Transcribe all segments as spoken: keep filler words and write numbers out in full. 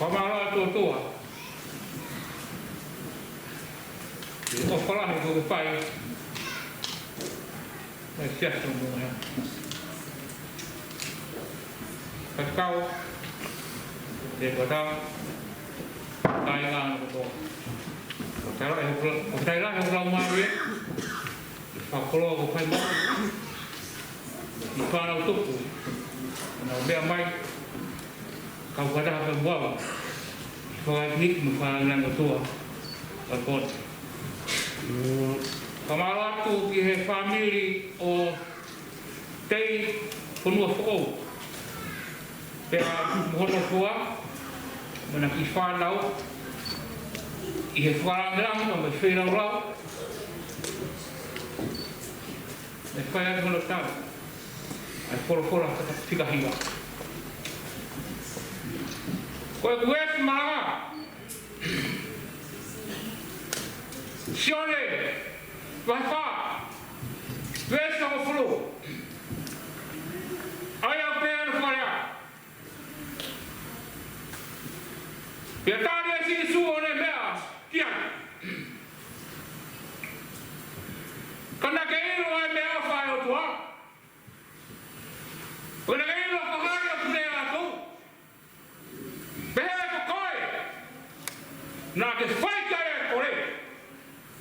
Fakamālō atu ʻOtua. Ko e ʻofa lahi kuo ke fai. Mai siasi mo e faifekau, te kota, kāinga ʻo e ʻOtua. Ko e taila e hula, ko e taila e hula mālie. Fakakoloa ko fai mo e fānau tupu. Nau meʻa mai. Kau fakataha pē mo au. Fakahikihiki mo e fānau ʻOtua. Ka kota. Fakamālō atu ki he fāmili ʻo Tei Fonuafoʻou. Pea mo hono hoa, mo ʻena kiʻi fānau, ʻi he fakalāngilangi, mo e feilaulau, mo e fai atu hono tau, ʻa e folofola fika hiva. Ko e kuesi malanga, Sione, vahe fā, veesi hongofulu. ʻA ia ʻoku pehē hono fakalea: Pea tali ʻe Sīsū ʻo ne meʻa ki ai. Ka naʻa ke ʻilo ʻa e meʻaʻofa ʻa e ʻOtua. Pea naʻa ke ʻilo ko hai ʻoku ne ʻatu. Pehē ko koe, naʻa ke fai ki ai ʻa e kole,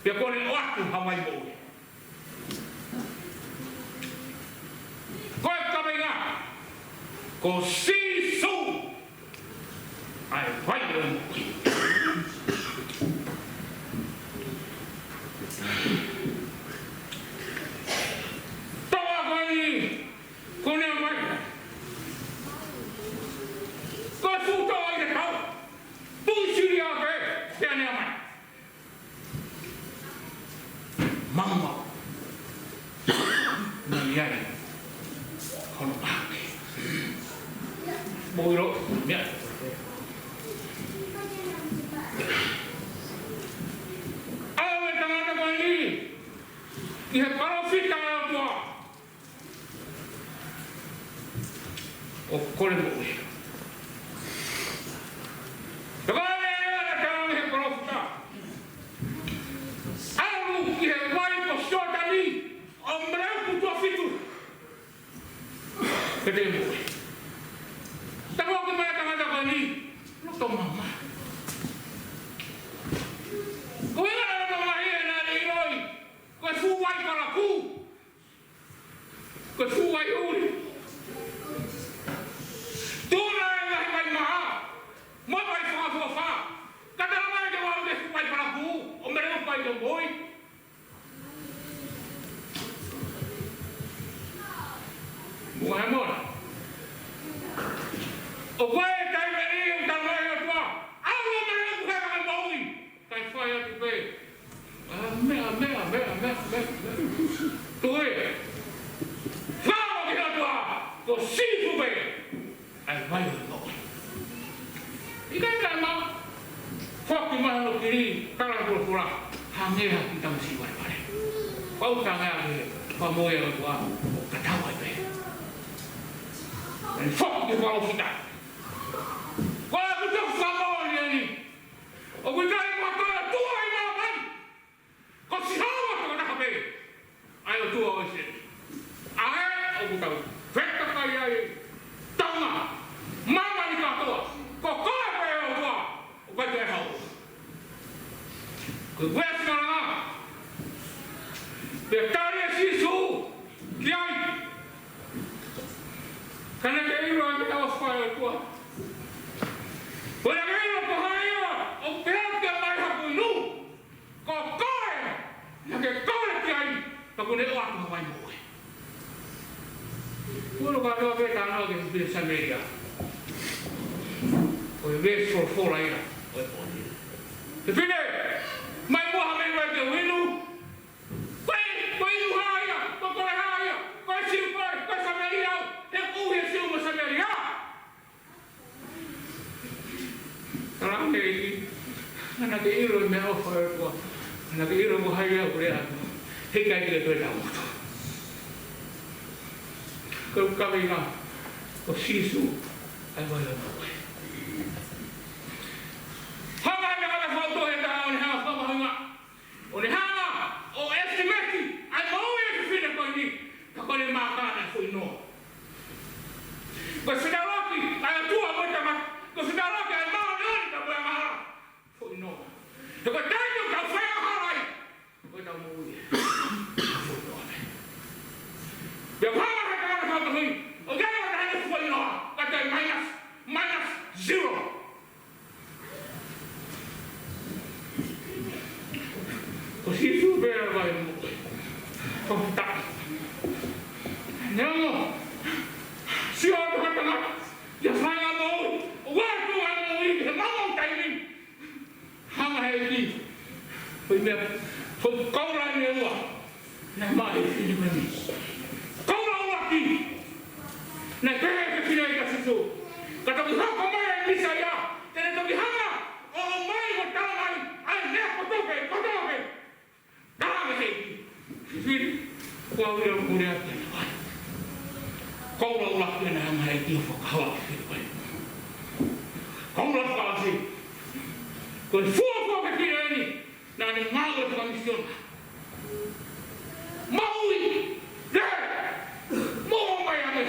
pea kuo ne ʻoatu ha vai moʻui. Ko e kaveinga, ko Sīsū ʻa e vai ʻo e moʻui. Toa ko eni, ko ʻene ʻomai. Ko e fuʻu toa ʻi he tau. Tuʻi sili ʻa pē, pea ne ʻomai. Maumau. Naʻe ʻi ai hono ʻapi. Mou ʻilo, meʻa. ʻAlu e tangata ko eni ki he palōfita ʻa e ʻOtua ʻo kole moʻui. Pea ko e lea ʻa e ʻOtua ki he palōfita: ʻAlu ki he vai ko Sioatani, ʻo meleuku tuʻo fitu, pea te ke moʻui. Tapu ki he tangata ko eni, loto mamahi. Ko e ʻuhinga ʻene loto mamahi, he naʻa ne ʻiloʻi ko e fuʻu vai palakū, ko e fuʻu vai ʻuli. Tuʻu ʻa e ngaahi vai maha mo e vai fakaʻofoʻofa, ka talamai ke ʻalu ki he fuʻu vai palakū ʻo meleuku ai ke moʻui. Mou ʻai mole. ʻOku ʻi ai e taimi ʻoku talamai ʻe he ʻOtua, ʻalu ʻo meleuku he kakai moʻui, kae fai atu pē ʻa e meʻa, meʻa, meʻa, meʻa, meʻa. Toe. Fānau ki he ʻOtua, ko Sīsū pē ʻa e vai ʻo e moʻui. ʻIkai ke ma foki mai hono kili, tala folofola, hangē ha kiʻi tamasiʻi valevale. Pau tanga ke fakamoʻui ʻa e ʻOtua, ʻo ka tau ai pē. ʻEne foki ki he palōfita. Ko e ʻuhinga ʻoku ou fakamoʻoni eni, ʻoku ʻikai ko ha toe ʻOtua ʻi māmani. Ko Sihova tokotaha pē, ʻa e ʻOtua ʻo ʻIsileli. ʻA ē ʻoku tau fetakai ai, taunga, māmani kātoa, ko koe pē ʻOtua, ʻoku ʻikai toe haʻo. Ko e veesi malanga, pea tali ʻe Sīsū ki ai. Ka naʻa ke ʻilo ʻa e meʻaʻofa ʻa e ʻOtua. Pea naʻa ke ʻilo ko hai ia ʻoku pehē ke ʻomai haku inu. Ko koe, naʻa ke kole ki ai, pea kuo ne ʻoatu ha vai moʻui. Kuo ne kātoa pē talanoa ki he fefine Samēlia. Ko e veesi folofola ia ʻo e pō ni. Fefine, ʻomai muʻa ha meʻi vai ke u inu. Ko e, ko e inu hā ia, ko e kole hā ia, ko e Siu koe, ko e Samēlia au, he ʻoku ʻi he Siu mo Samēlia. Tala ange ʻe he ʻEiki, naʻa ke ʻilo e meʻaʻofa ʻa e ʻOtua, naʻa ke ʻilo ko hai ia ʻoku lea atu, heʻikai te ke toe taumutu. Ko e kaveinga, ko Sīsū ʻa e vai ʻo e moʻui. Tau ta. Neongo. Sio atu ha tangata. ʻIa fai ʻa e moʻui. ʻOua ʻe tuʻu ʻa e moʻui he maʻu taimi. Hanga he ʻEiki. Ko e meʻa. Ko e koula ʻe ua. Naʻe maʻu ʻe Filipai. Koula ʻuluaki. Naʻe pehē ʻe he fefine kia Sīsū. Ka toki hoko mai ʻa e Mīsaia. Te ne toki hanga ʻo ʻomai ʻo tala mai ʻa e meʻa kotoa pē, kotoa pē. Tala mai he ʻEiki. Fefine, ko au ia ʻoku ou lea kiate koe. Koula ʻuluaki naʻe hanga he ʻEiki ʻo fakahā ki Filipai. Koula fakaʻosi. Ko e fuofua fefine eni naʻa ne ngāue fakamisiona. Maʻu ʻi he moʻui mai ange.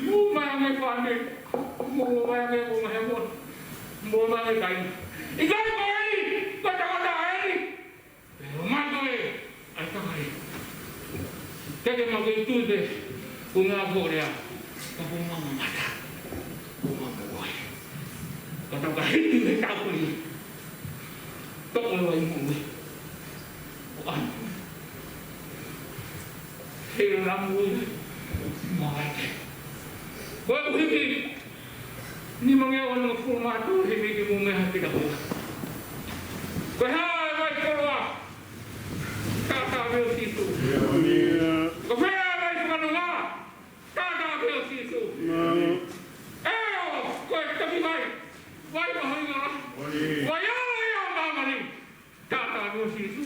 Moʻui mai ange fāmili. Moʻui mai ange, moʻui mai ange. Moʻui mai ange kāinga. ʻIkai ko eni, ko e tangata eni. Pea ʻomai ko ē ʻa e takai. Te ke maʻu ke tui pē, ko e ngaahi pō lea, ka ko e ngaahi mamata, ko e ngaahi moʻui. Ka tau ka hiki he tau ko ē, toko e vai moʻui. ʻO ʻai. He la moʻui, maʻu ʻa e. Ko e hiki, Nimangeau onongofulu mā tolu, himi ki mumea ha kita hua. Ko e hā e vai koloa? Taʻataʻa pē ʻo Sīsū. Ko e hā e vai fakanonga? Taʻataʻa pē ʻo Sīsū. ʻEo, ko e toki vai. Vai mahuʻinga. Vai ʻalu ia ʻo māmani. Taʻataʻa pē ʻo Sīsū.